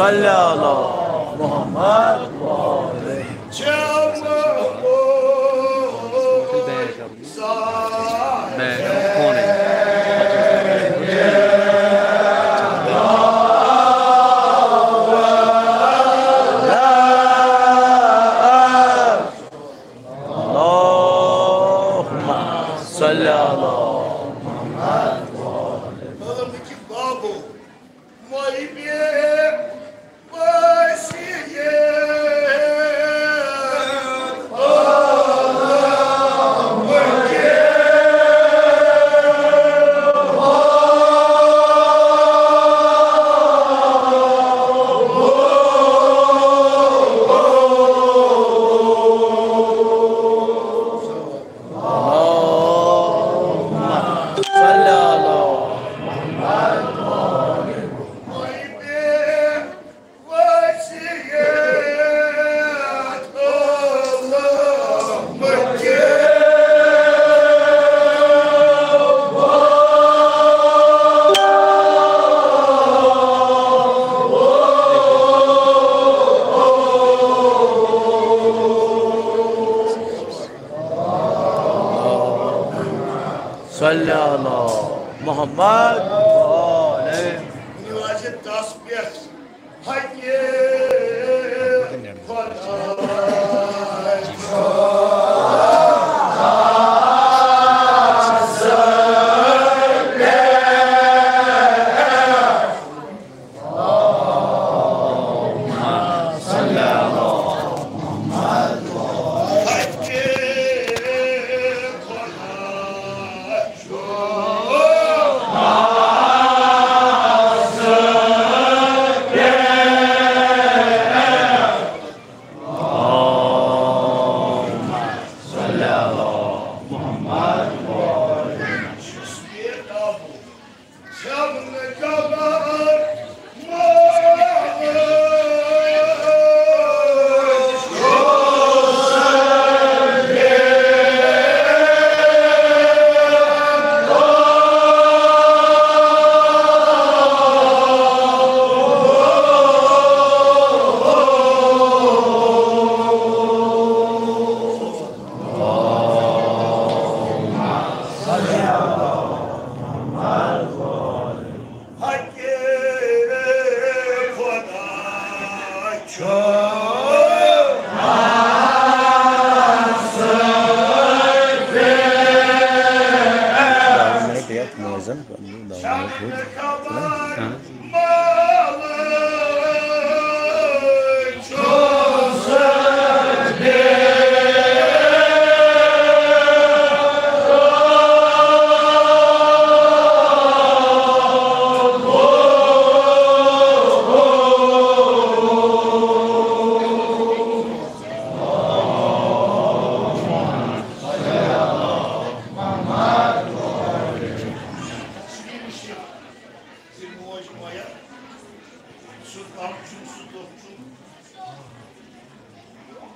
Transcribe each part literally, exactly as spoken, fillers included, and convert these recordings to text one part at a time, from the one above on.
صل علی محمد۔ اللهم صل على محمد۔ صل علی محمد۔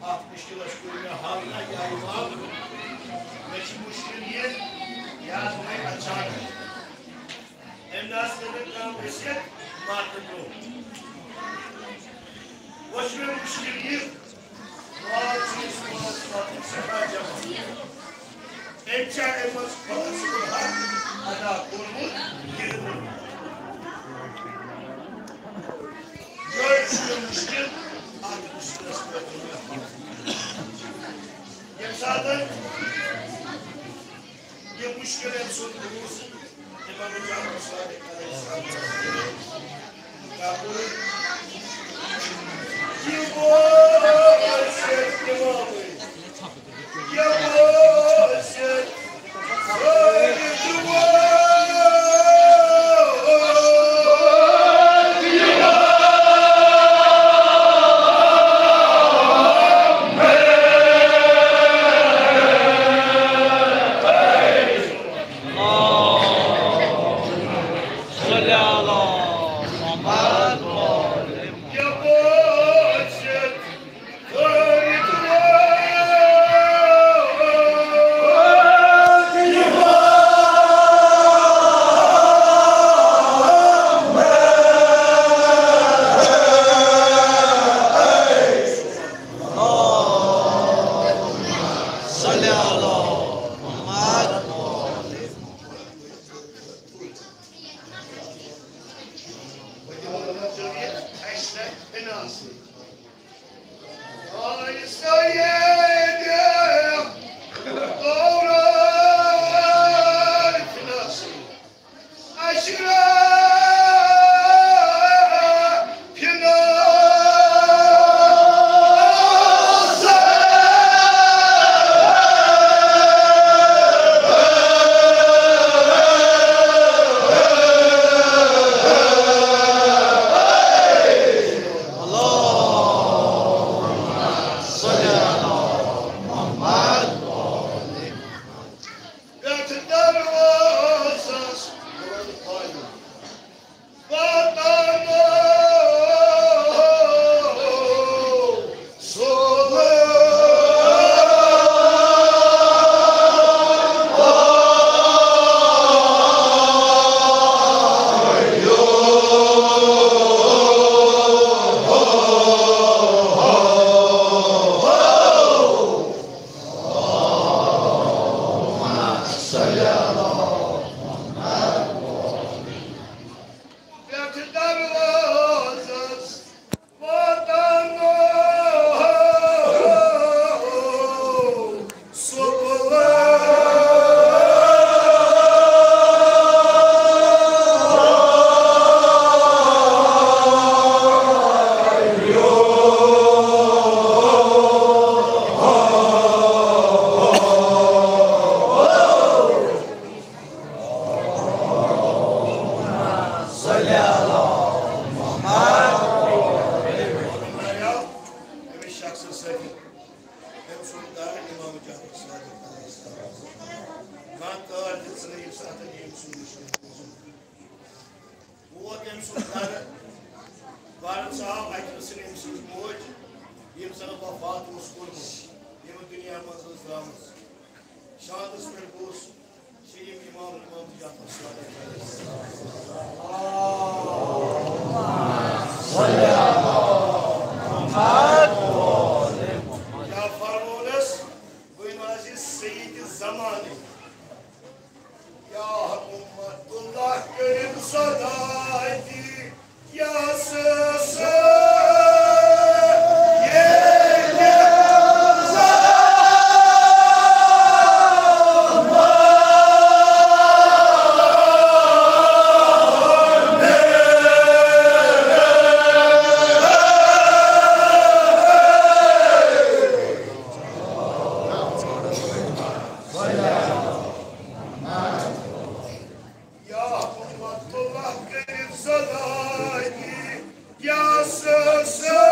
اَتھ مُشکِلَس کوٚر مےٚ حل نہ یا اِمام، مےٚ چھِ مُشکِل یہِ، یہِ حظ گٔے اچانک۔ أمۍ نہ حظ کٔر مےٚ کانٛہہ ؤسیت مَرنہٕ برٛونٛہہ۔ وۄنۍ چھُ مےٚ مُشکِل یہِ، مال چھُ أمِس پانَس پَتہٕ سٮ۪ٹھاہ جمع۔ أمۍ چھا اَمہِ منٛز خۄدا صٲبُن حق ادا کوٚرمُت کِنہٕ نہٕ؟ یِہوٚے چھُ مےٚ مُشکِل، اَتھ مُشکِلَس پٮ۪ٹھ چھُ مےٚ حق۔ ییٚمہِ ساتہٕ یہِ مُشکِل أمۍ سُنٛد اوس، اِمام جعفر صادق علیہ السلام۔ دار امام جعفر صادق علیہ السلام۔ کانٛہہ کار تہِ ژھٕنٲیِو ساتَن ییٚمہِ سُنٛد نِش۔ ووت أمۍ سُنٛد گرٕ، گرٕ ژاو اَتہِ ٲسٕن أمۍ سٕنٛز موج، ییٚمۍ زَن وفات اوس کوٚرمُت، ییٚمہِ دُنیا منٛز ٲس درٛامٕژ۔ شاندَس پٮ۪ٹھ گوٚژھ شیٖم امام امام جعفر صادق۔ کیٛاہ فرموونَس؟ وۄنۍ آسہِ سید زمانٕے۔ یا امت اللہ کٔرِو صدا تہِ، یا سید۔ یا امت اللہ کٔرِو صدا تہِ، یا سید۔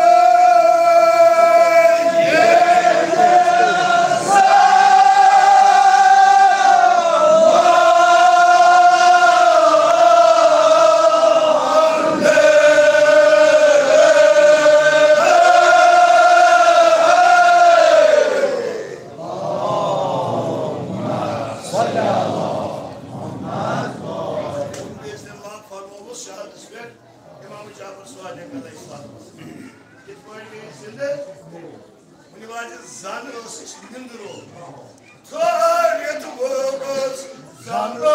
فرمووُس شہادتس پٮ۪ٹھ امام جعفر صادق علیہ السلام۔ یِتھ پٲٹھۍ مےٚ یہِ زِندٕ وٕنہِ واتہِ زن ٲسٕس نِندرو۔ ٹھٔہرِتھ وٲژ زن ٲس۔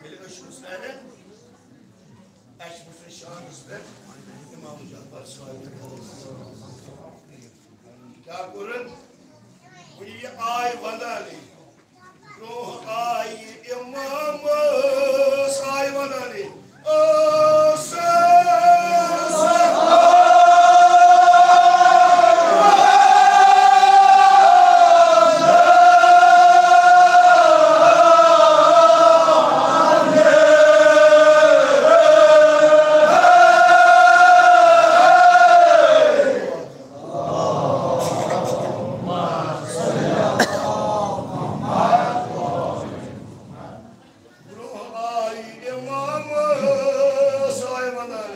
ییٚلہِ أسۍ چھِ وٕچھان، اَسہِ چھِ وٕچھان شانَس پٮ۪ٹھ امام جعفر صادق علیہ السلام۔ کیٛاہ کوٚرُن؟ وٕنہِ یہِ آے وَنانے، برٛونٛہہ آیہِ امامَس، آے وَنانے، ٲسٕس برٛونٛہہ آیہِ امام صاحب وَنان،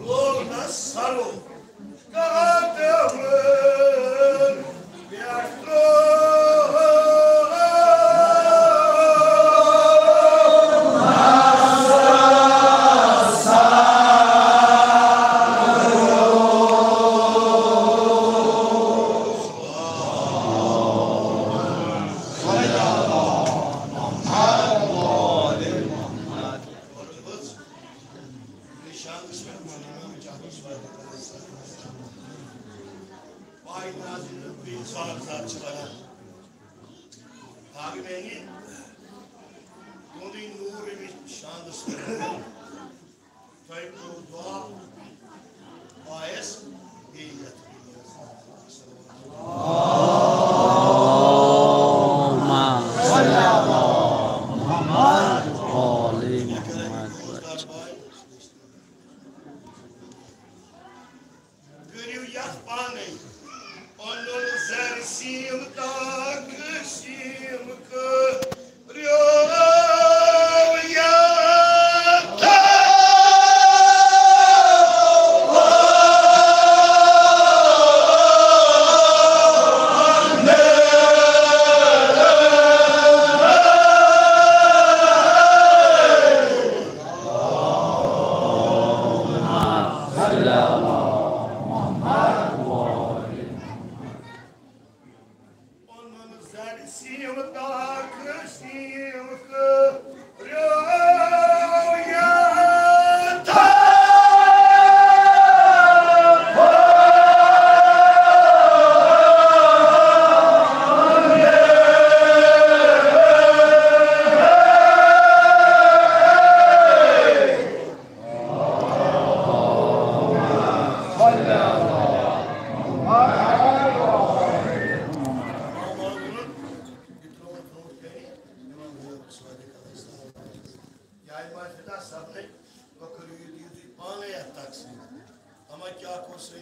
لوگ نہ سرو قدمن پٮ۪ٹھ ترٛوو۔ پاے نازل بیٚیہِ زار زار چھِ وَنان۔ آگہٕ میٛانہِ تُہُنٛدُے نوٗر أمِس شانَس پٮ۪ٹھ۔ تۄہہِ کوٚروٕ دُعا پایَس بیٚیہِ یَتھ۔ اللہُمَّ صَلِّ عَلَى مُحَمَّدٍ وَآلِ مُحَمَّدٍ۔ دوستار پاے، کٔرِو یا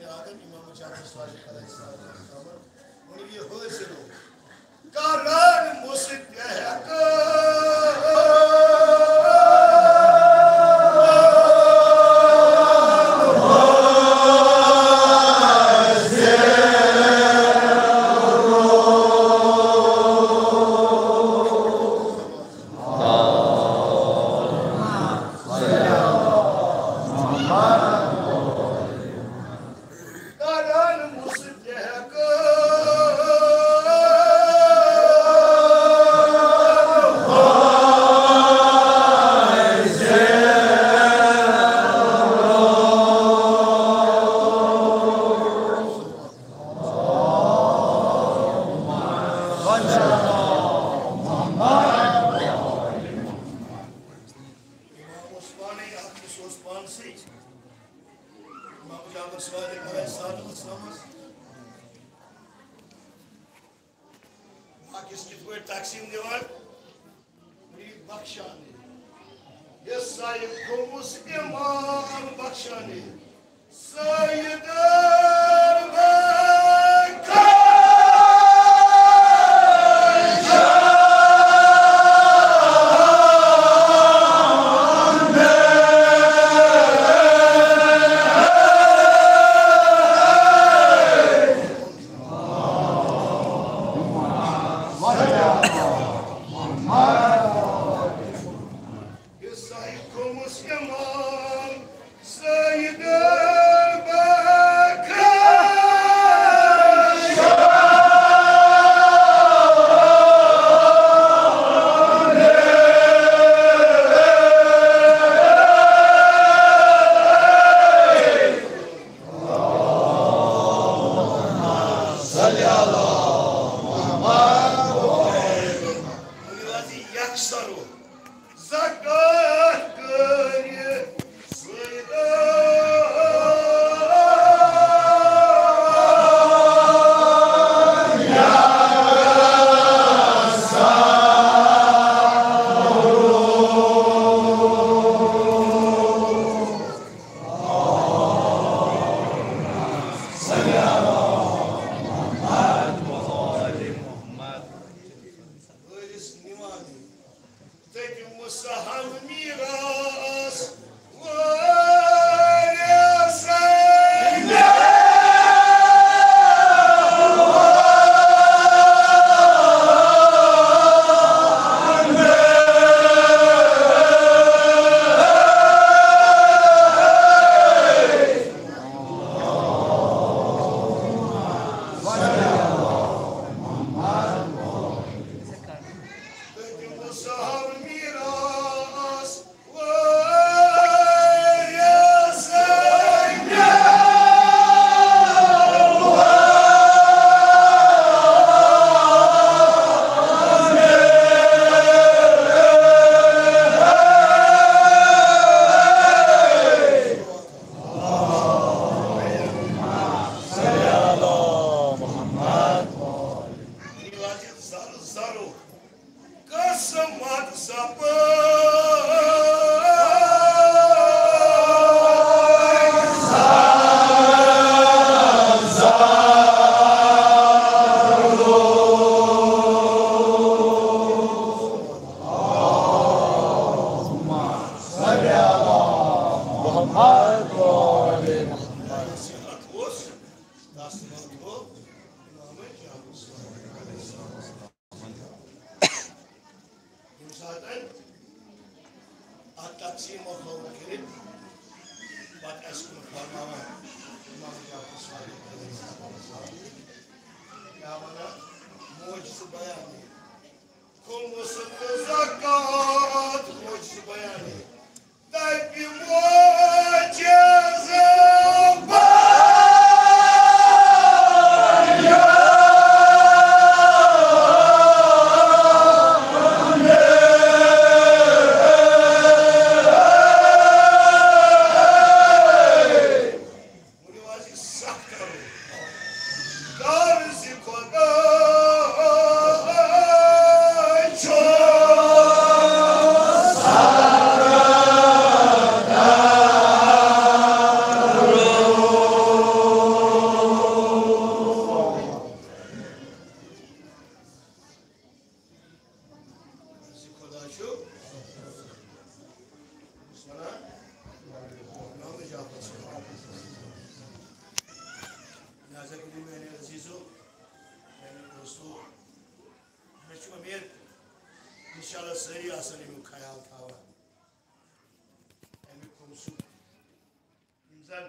آدم امام جعفر صادق علیہ السلام۔ وۄنۍ یہِ حٲصِل کرن مُستحق۔ کرن مُستحق۔ امام عثمانٕے اکھ یُس اوس پانسٕے۔ امام جعفر صادق علیہ الصلوۃ والسلام۔ باقیس کِتھ پٲٹھۍ تقسیٖم دِوان؟ مرید بخشانی۔ یہِ سایہِ کھوٚمُس امام بخشانی۔ سید اربکہ۔ یہِ سایہِ کھوٚمُس امام سید اربکہ۔ ؤنِو حظ، یہِ یکسر زکات کٔرِتھ۔ حٲرِث نِوانی۔ تٔمۍ سہل میراث وٲرِث۔ تٔمۍ سہل میراث قسمت سپٲرۍ۔ نصیحت اوس، نصیحت گوٚو امام جعفر صادق علیہ السلام۔ ییٚمہِ ساتہٕ اَتھ تقسیٖم مۄکلوو کٔرِتھ، پَتہٕ اَسہِ کوٚر فرماوان اِمام جعفر صادق علیہ السلام کیٛاہ وَنان؟ معجزٕ بیان۔ کھوٚمُس زکات معجزٕ بیان۔ تَتہِ معجزٕ بیان۔ ؤنِو حظ، یہِ سَتھ کَرُن۔ قرض خۄدایہِ چھُ۔ لہذا کٔرِو میانہِ عزیزو، میانہِ دوستو، مےٚ چھُ اُمید، انشاءاللہ سٲری آسن اَمیُک خیال تھاوان۔ اَمیُک کُن سُہ، یِم زن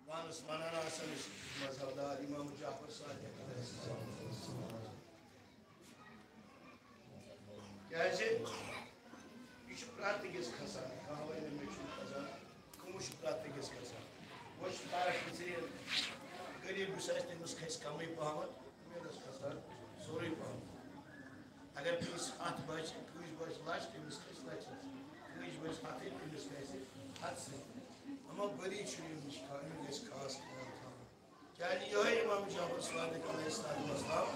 پانس ونان آسن أسۍ مذہب دار امام جعفر صادق علیہ السلام۔ کیازِ یہِ چھُ پرٛٮ۪تھ أکِس کھسان، کانٛہہ وَنہِ نہٕ مےٚ چھُنہٕ کھسان، کُمُس چھُ پرٛٮ۪تھ أکِس کھسان۔ وۄنۍ چھُ فرق ژےٚ، غریٖب یُس آسہِ تٔمِس کھسہِ کمٕے پہمتھ، أمیٖرس کھسان سورُے پہمتھ۔ اگر کٲنٛسہِ ہتھ بچہِ، کٲنٛسہِ بچہِ لچھ، تٔمِس کھسہِ لچھس، کٲنٛسہِ بچہِ ہتھٕے، تٔمِس کھسہِ ہتھ سۭتۍ۔ اما غریٖب چھُ ییٚمِس خا-، أمِس گژھِ خاص خیال تھاوُن۔ کیازِ یِہوٚے امام جعفر صادق علیہ الصلوۃ والسلام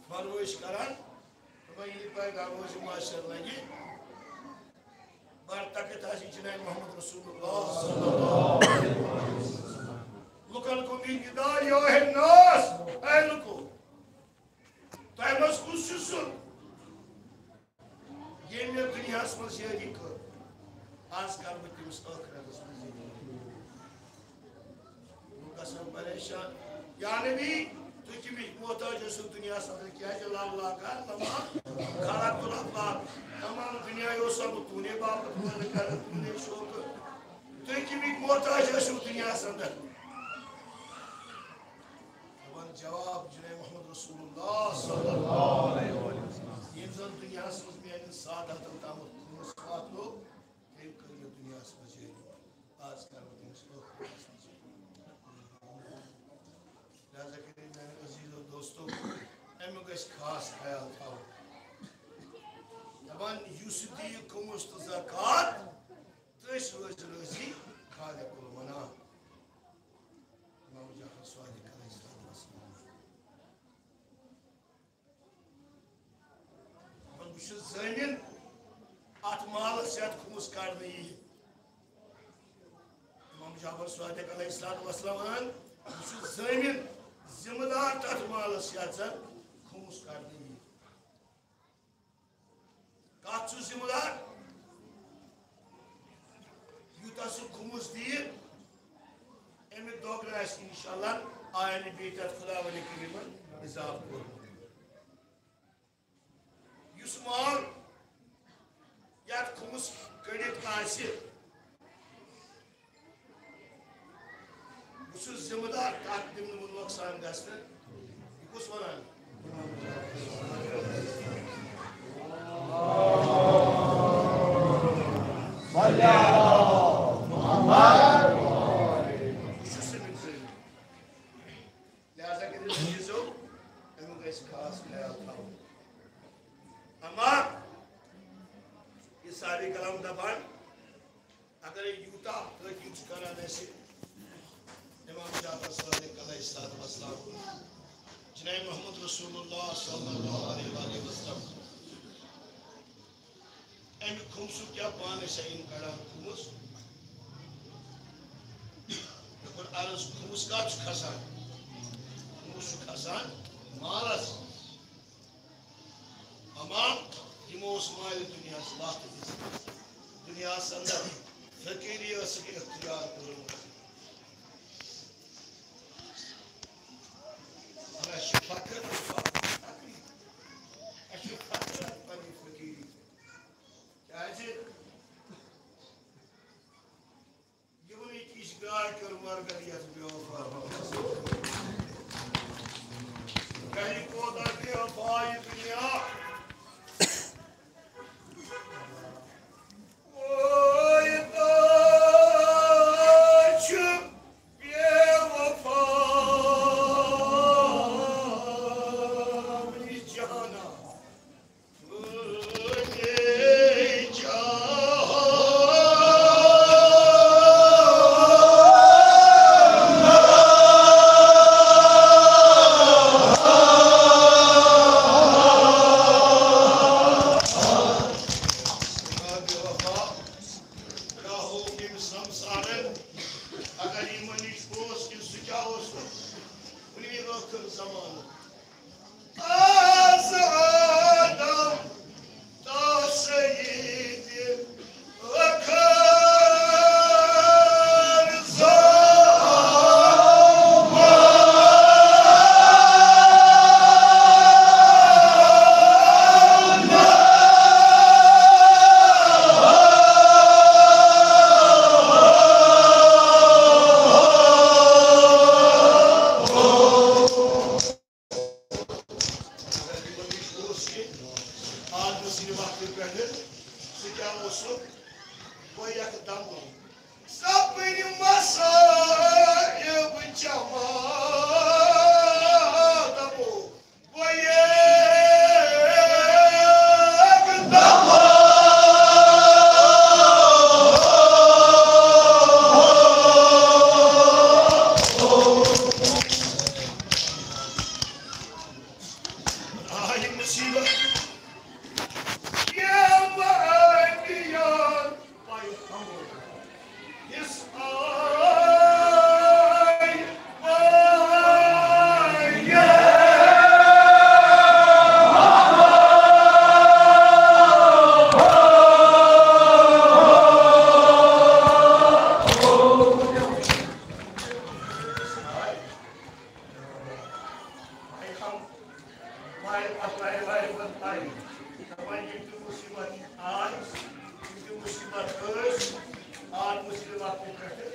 فرمٲیش کران، دپان، ییٚلہِ پیغام روزِ معاشر لگہِ، بر تکت آسہِ جناب محمد رسول اللہ صلی اللہ علیہ وسلم۔ لُکن کُن یہِ ندا، یا ہے ناس، اے لُکو، تۄہہِ منٛز کُس چھُ سُہ، ییٚمۍ مےٚ دُنیاہَس منٛز یٲری کٔر، آز کَرٕ بہٕ تٔمِس ٲخرَتَس منٛز یٲری۔ لوٗکھ گژھن پریشان، یا نبی، تُہۍ کَمِکۍ محتاج ٲسِو دُنیاہَس اَندَر؟ کیٛازِ لَو لاکان تمام خلق تُلَتھ لاکھ، تمام دُنیا اوس آمُت تُہنٛدے باپَتھ پٲدٕ کرنہٕ، تُہنٛدے شوقہٕ۔ تُہۍ کَمِکۍ محتاج ٲسِو دُنیاہَس اَندَر؟ دپان جواب جناب محمد رسول اللہ صلی اللہ علیہ وسلم، ییٚمۍ زن دُنیاہس منٛز میانٮ۪ن ساداتن تامَتھ خٲص واتنو، تٔمۍ کٔر یتھ دُنیاہس منٛز جٲری۔ آز کرو تٔمِس ٲخرتس منٛز جٲری۔ لہذا کٔرِو میانیو عزیزو دوستو، امیُک گژھِ خاص خیال تھاوُن۔ دپان یُس دِیہِ خمس تہٕ زکوٰۃ، تٔسۍ روزِ رٲضی خالق المنان۔ امام جعفر صادق علیہ الصلوۃ والسلام۔ دپان، بہٕ چھُس زٲمِن اَتھ مالَس یَتھ خمس کڑنہٕ یِیہِ۔ امام جعفر صادق علیہ الصلوۃ والسلام وَنان، بہٕ چھُس زٲمِن ذمہٕ دار تَتھ مالَس یَتھ زَن خمس کڑنہٕ یِیہِ۔ کَتھ چھُ ذمہٕ دار؟ یوٗتاہ سُہ خمس دِیہِ، اَمہِ دۄگنہٕ آسہِ اِنشاءاللہ آیَنہٕ بیٚیہِ تَتھ خداوندِ کریٖمَن اضافہٕ کوٚرمُت۔ یُس مال یَتھ خمس کٔڑِتھ آسہِ، بہٕ چھُس ذمہٕ دار تَتھ دِمہٕ نہٕ بہٕ نۄقصان گژھنہٕ۔ یہِ کُس وَنان؟ صلی علی محمد۔ بہٕ چھُس أمِس ذمہٕ۔ لہذا کٔرِو عزیزو، اَمیُک گژھِ خاص خیال تھاوُن۔ اما یہِ صاحب کلام دپان، اگر یوٗتاہ تحقیق چھُ کران اَسہِ امام جعفر صادق علیہ الصلوۃ والسلام، جناب محمد رسول اللہ صلی اللہ علیہ وآلہ وسلم، اَمہِ خُمسُک کیٛاہ پانَے چھا یِم کَڑان خُمُس؟ مےٚ کوٚر عرض، خُمُس کَتھ چھُ کھسان؟ خُمُس چھُ کھسان مالَس۔ اَما یِمو اوس مالہِ دُنیاہَس لَتھ دِژمٕژ۔ دُنیاہَس اَندَر فقیٖری ٲسٕکھ اختیار کٔرمٕژ۔ اَسہِ چھُ فخر، اَسہِ چھُ فخر پننہِ فقیٖری۔ کیٛازِ؟ یِمنٕے کِژھ گاے کٔر مرگر یَتھ بے وفا۔ کَرِ کوتاہ بے وفا یہِ دُنیا۔ کوتاہ چھُ بے وفا یہِ جہاناں۔ اگر یِمن نِش اوس کِنہٕ سُہ کیٛاہ اوس؟ کُنہِ ٲخٕر زمانہٕ۔ از آدم تا سید ٲخٕر زمانہٕ۔ اَتھ وارِ وارِ منٛز آیہِ۔ دَپان، یِم تہِ مُصیٖبت آے، یِم تہِ مُصیٖبت ٲسۍ، آے مُصیٖبت تہِ پٮ۪ٹھٕ۔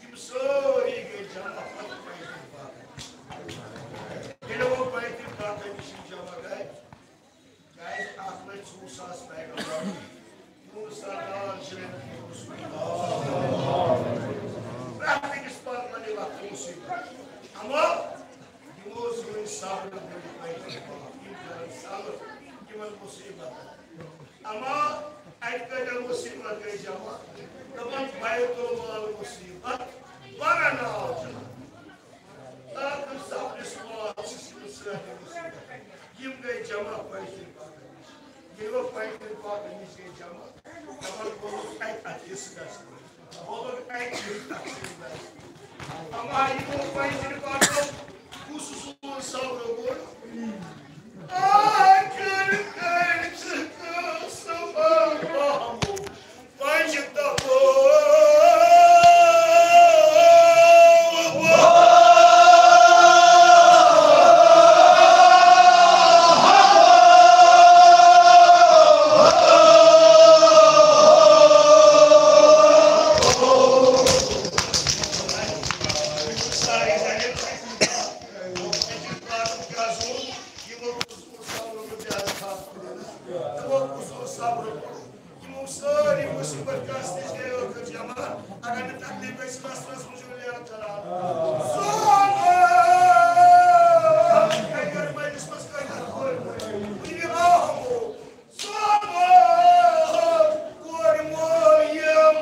یِم سٲری گٔے جمع پتہٕ بیتِ الباقہ۔ ییٚلہِ وۄنۍ بیتِ الباقہ نِش یِم جمع گٔے، کیازِ اَتھ منٛز ژوٚوُہ ساس پیغمبر، یِمو سردار شریف رسول اللہ۔ پرٛٮ۪تھ أکِس پرمنہِ وقتہٕ مُصیٖبت۔ اما یِمو زٲنۍ صبر کٔرِتھ بیتِ الباقہ۔ یِم زٲنۍ صبر یِمن مُصیٖبتن۔ اما اَتہِ کۭتیٛاہ مُصیٖبت گٔے جمع؟ دَپان، بیت المال مُصیٖبت، بَرَن آو جمع۔ ٲخٕر سفرِ سوال چھِ یِم سٲری مُصیٖبت۔ یِم گٔے جمع بیتِ الباقہ نِش۔ ییٚلہِ وۄنۍ بیتِ الباقہ نِش گٔے جمع، دَپان، گوٚو اَتہِ اَتہِ حِصہٕ گژھِ۔ اما یہِ گوٚو پنٛنہِ پتہٕ کُس سون صبر گوٚو؟ آخر کٔرۍ ژٕ قسم محمود پنٛجہِ تپو۔ یِمو سٲری مُصیٖبت کٲنٛسہِ نِش گٔے ٲخٕر جمع۔ اگر نہٕ تکلیٖف گژھِ، مَسلَس منٛز چھُ لیرٕ کران۔ سون اگر مجلس منٛز کٲنٛسہِ کورِ، کُنہِ آہو، سون کورِ مول یِم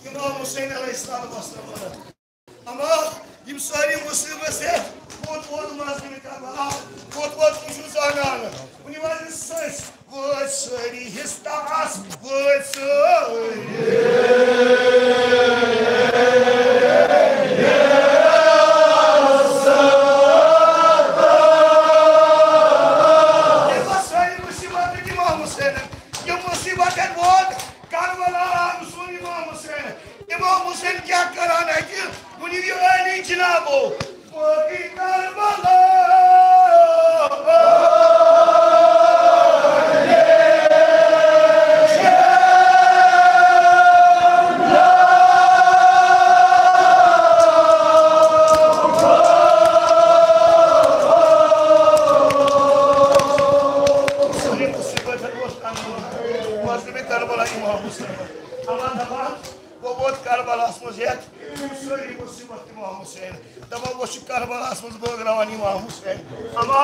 امام حسین علیہ السلام وسلم۔ اما یِم سٲری مُصیٖبت چھِ، کوٚت ووت مظلومِ کربلا، کوٚت ووت، تُہۍ چھِو زانان۔ وٕنہِ وٲتۍ نہٕ سٔسۍ، وٲتۍ سٲری حِصہٕ تاس، وٲتۍ سٲری۔ ییٚلہِ پتہٕ سٲری مُصیٖبت پیٚیہِ اِمام حُسینَن، یِم مُصیٖبت ہٮ۪تھ ووت کربلا، سون امام حسین۔ امام حسین کیا کران اتہِ؟ ؤنِو یہِ عٲلی جنابو، باقٕے کربلا۔ سٲری مُصیٖبت اوس کربلا، مظلومِ کربلا امام حسین۔ اللہ دپان، وۄنۍ ووت کربلاہس منٛز ہٮ۪تھ، یِم سٲری مُصیٖبت امام حسین۔ دَپان، وۄنۍ چھُ کربلاہس منٛز بٲگراوان امام حسین۔ اما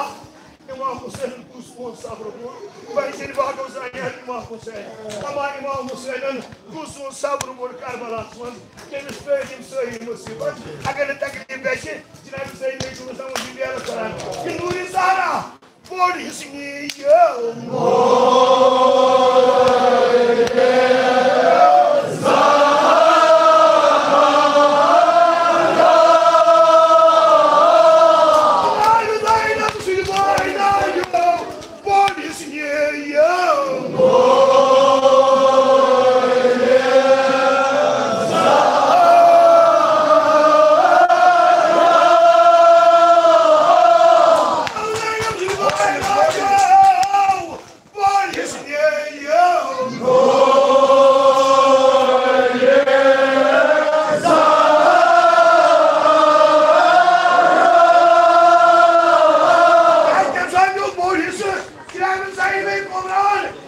امام حسینن کُس سون صبر کوٚر؟ بنہِ شریف باغو زانہِ ہا امام حسین۔ اما امام حسینن کُس سون صبر کوٚر کربلاہس منٛز؟ تٔمِس پٮ۪ٹھ یِم سٲری مُصیٖبت۔ اگر نہٕ تکلیٖف گژھِ، جناب سید بیتُل حسن وزیر کران۔ یہِ نوٗرِ زہرا بوٚڑ حصہٕ نِیو۔ بوٚڑ حصہٕ نِیو۔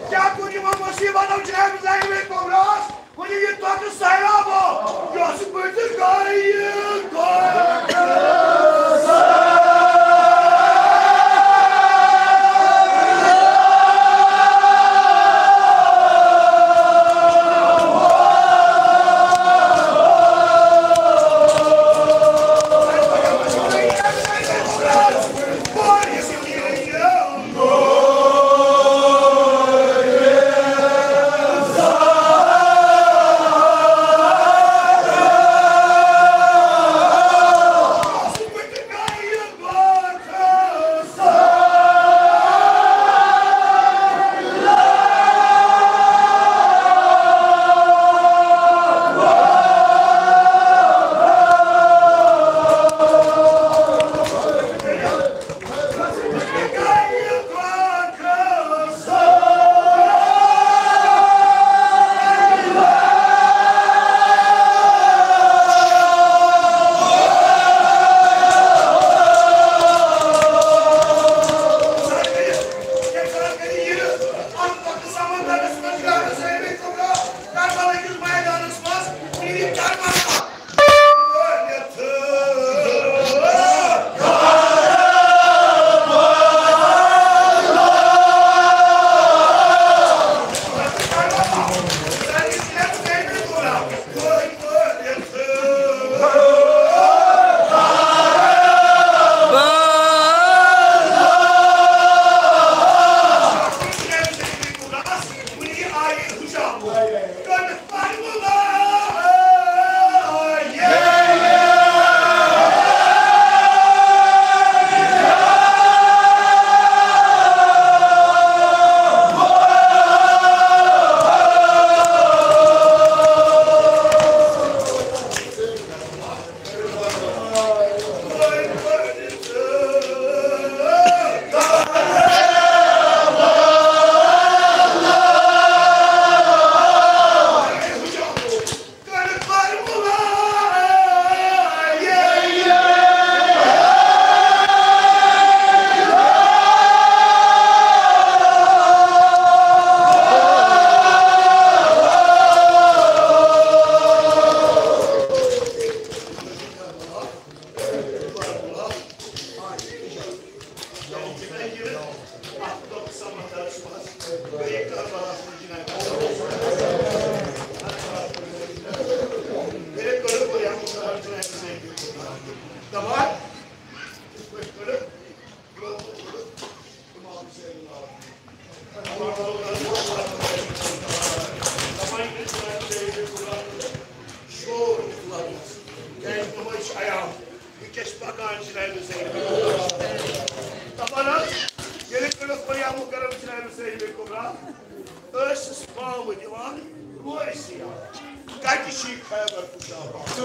کیٛاہ کوٚر یِمو مُصیٖبتو جناب زاہد بھائی کُمراہس؟ ؤنِو یہِ تۄتہٕ سہلابو، دِوان روزِ سیاح۔ کتہِ چھِ خیبر کشا بابا؟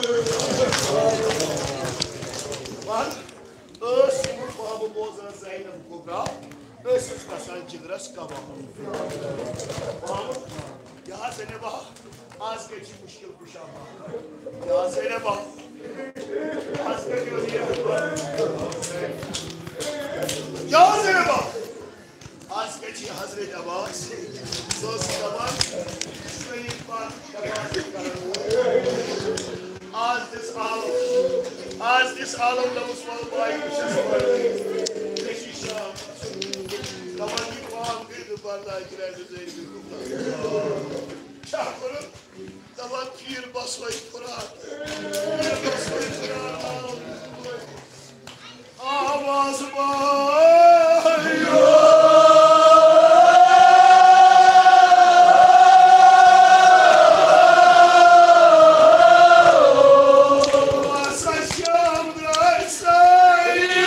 وَن، ٲس یِمن بابہٕ بوزان زینب کبرا، ٲسِس گژھان جگرس کباب۔ بابہٕ، یہِ حظ زینبا، آز کتہِ چھِ مشکل کشا بابا؟ یہِ حظ زینبا، آز کتہِ چھِ یہِ؟ یہِ حظ زینبا۔ آز کتہِ چھِ حضرت عباس؟ سُہ اوس دپان، شریف پاک عباس کرن وول۔ آز دِس عالم، آز دِس عالم دوٚپُس، وَلہٕ بھائی، بہٕ چھُس پران۔ مےٚ چھِ شام۔ دپان، یہِ پام گٔے نہٕ برداش، تِکیٛازِ زٲیِج گٔے کُفران۔ کیٛاہ کوٚرُکھ؟ دپان، پھیٖر بسوے فرات۔ پھیٖر بسوے فرات، آو۔ آواز بایو۔ آسا شام درٛاے سٲری۔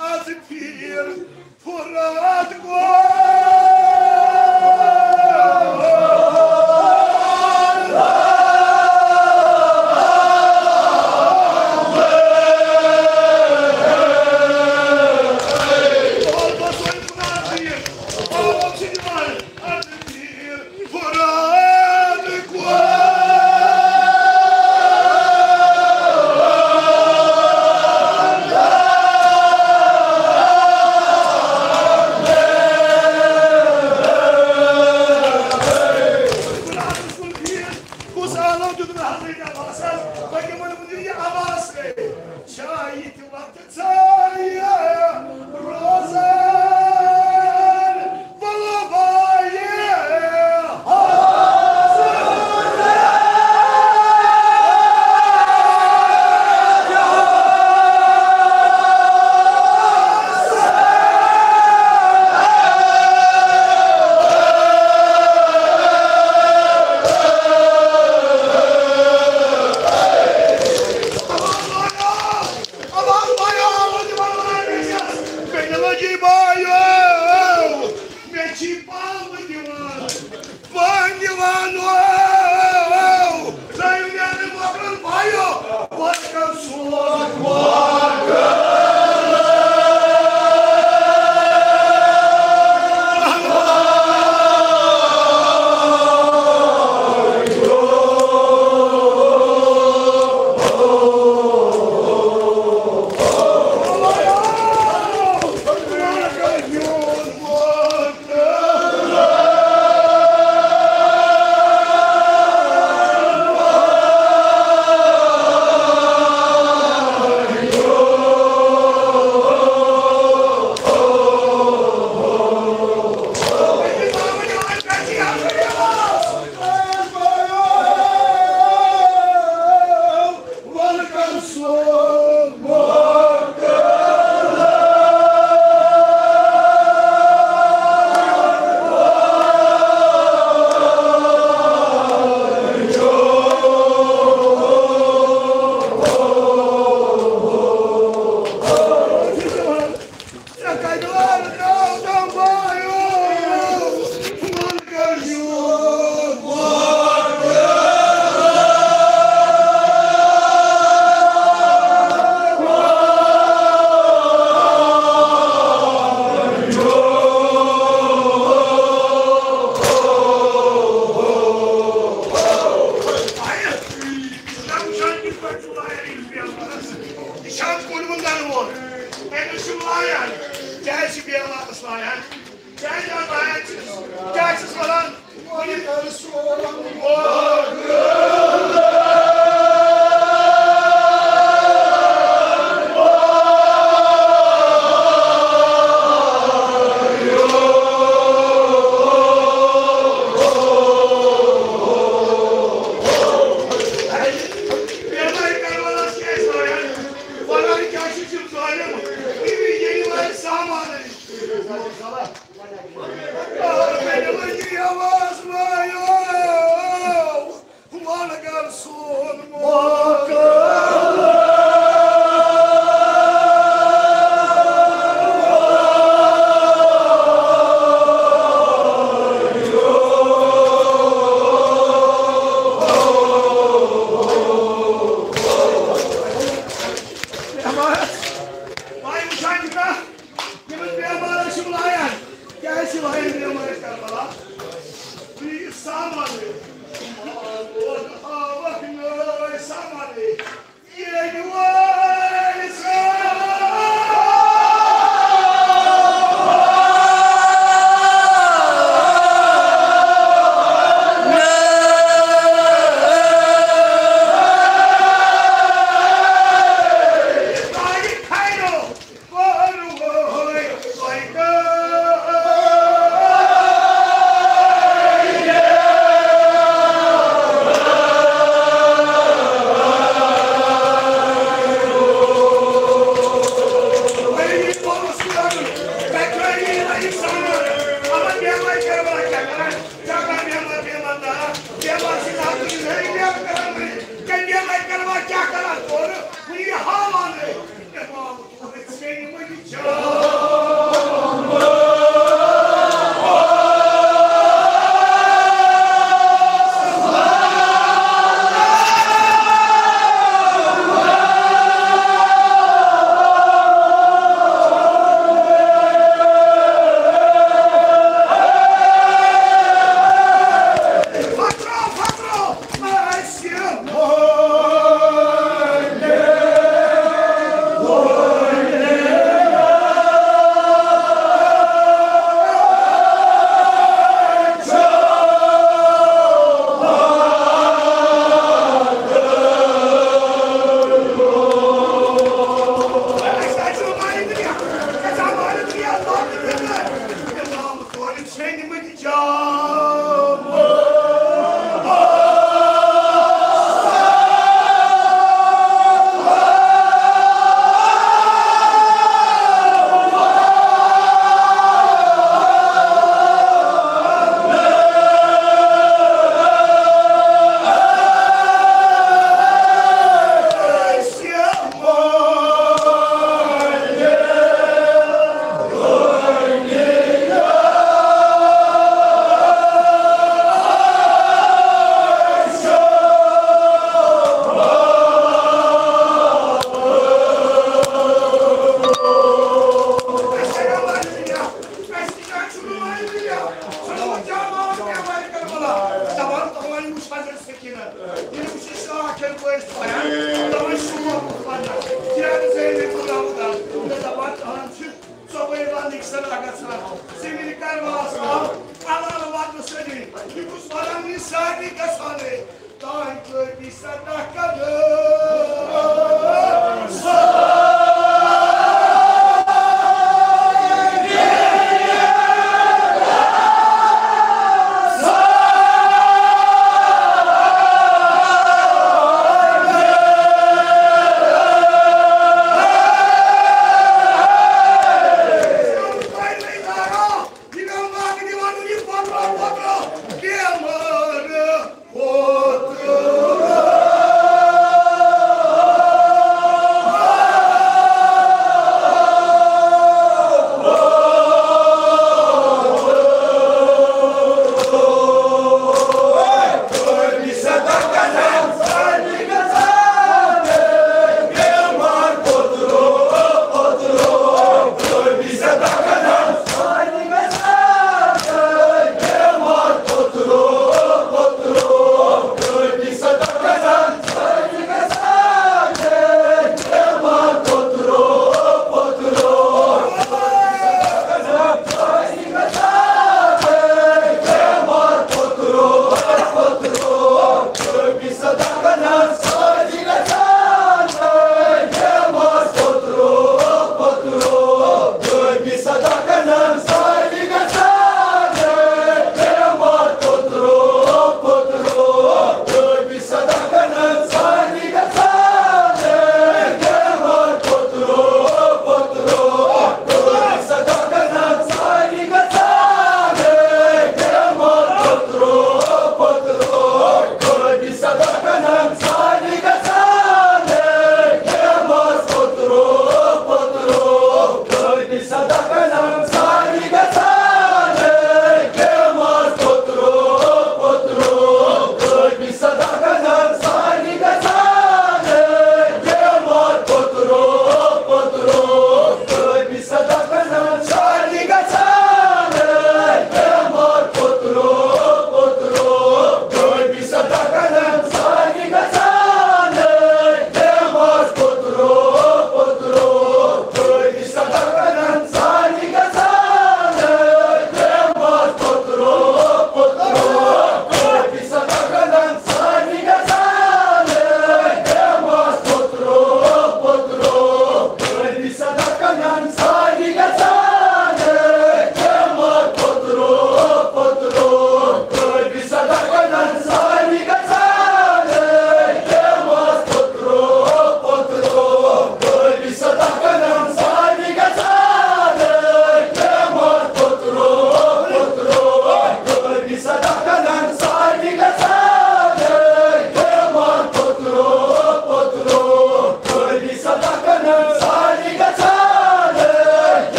از پھیر فرات گوٚو۔ کُس عالم دیُت نہٕ حضرت عباسس؟ بلکہِ ووٚنُن، یہِ عباس گٔے۔ شاہ یہِ تہِ وقت ژایہِ روزان وۄلہٕ وایہِ۔ یہِ چھا کُنہِ وُنہِ زَن ووت؟ أمِس چھُ لایان، کیٛازِ چھِ بیٚیہِ لاتَس لایان؟ کیٛازِ اَتھ لایان چھِ؟ کیٛازِ چھِس وَنان؟